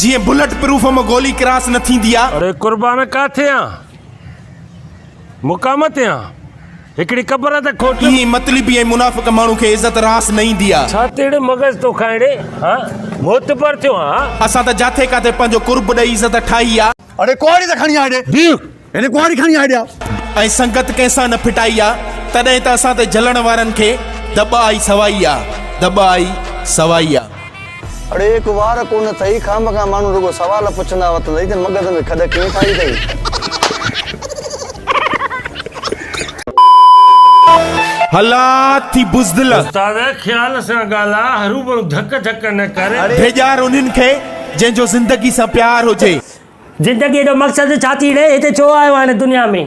جيئن bullet proof مان گولي ڪراس نه ٿيندي آ. اڙي قربان ڪاٿي آن مقام تي آن هڪڙي قبر ته کوٽ. ائين ئي مطلبي ۽ منافق ماڻهو کي عزت راس نه ايندي آ. ڇا تيڙ مغز ٿو کائين ڙي ها معتبر ٿيو آن ها. اسان ته جاٿي ڪاٿي پنهنجو قرب ڏئي عزت ٺاهي آ. اڙي ڪهاڙي ته کڻي آ هيڏي. بيهه. هيڏي ڪهاڙي کڻي آ هيڏي آ. ۽ سنگت ڪنهن سان نه ڦٽائي آ. تڏهن ته اسان تي جلڻ وارن کي دٻ آئي سوائي آ دٻ آئي سوائي آ. اڙي هڪ وار ڪونه اٿئي، خامخواه ماڻهو رڳو سوال پڇندا وتندئي ته مغز ۾ کڏ ڪيئن ٺاهي اٿئي. هلا ٿي بزدل. استاد خيال سان ڳالهاء هروڀرو ڌڪ ڌڪ نه ڪر. ڊيڄار انهن کي جنهن جو زندگي سان پيار هجي. زندگيء جو مقصد ڇا ٿي ڙي؟ هتي ڇو آيو آهين هن دنيا ۾؟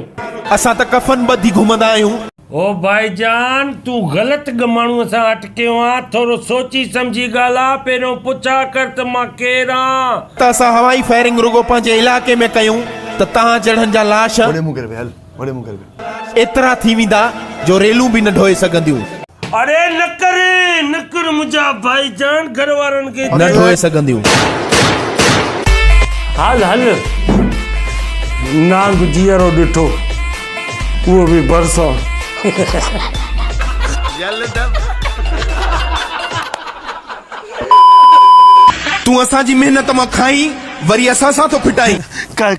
اسان ته ڪفن ٻڌي گهمندا آهيون. او ڀائي جان تون غلط ماڻهوء سان اٽڪيو آن ٿورو سوچي سمجهي ڳالهاء پهريون پڇا ڪر ته مان ڪير آن. ته اسان هوائي فائرنگ رڳو پنهنجي علائقي ۾ ڪيون ته توهان جهڙن جا لاش. وڏي منهن ڪري پئي هل وڏي منهن ڪري پئي. ايترا ٿي ويندا جو ريلون به نه ڍوئي سگهنديون. اڙي نه ڪر نه ڪر منهنجا ڀائي جان گهر وارن کي نه ڍوئي سگهنديون. هل هل نانگ جيئرو ڏٺو اهو به ڀرسان. تون اسان جي محنت مان کائين وري اسان سان ٿو ڦٽائين.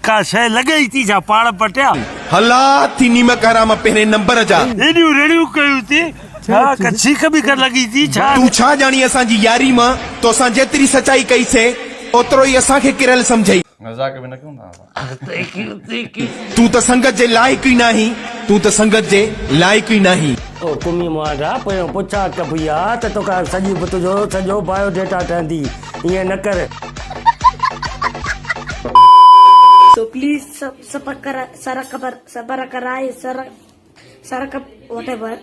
ڪا شيء لڳئي ٿي ڇا پاڙ پٽيا. هلا ٿي نيمڪ حرام پهرين نمبر جا. ايڏيون رڙيون ڪيون ٿي ڇا ڪا ڇيڪ ٻيڪ لڳي ٿي ڇا. تون ڇا ڄاڻين اسان جي ياري مان توسان جيتري سچائي ڪئي سي اوترو ئي اسان کي ڪريل سمجهئي. مذاق به نه ڪيون ٿا اسان. تون ته سنگت جي لائق ئي ناهين تون ته سنگت جي لائق ئي ناهين. او ڪمي مهانڊا پويون پڇا ڪبي آ ته توکان سڄي تنهنجو سڄو بايو ڊيٽا ٺهندي ائين نه ڪر. سو پليز سب سبر ڪرائي سر سر ڪپ وٽ ايور.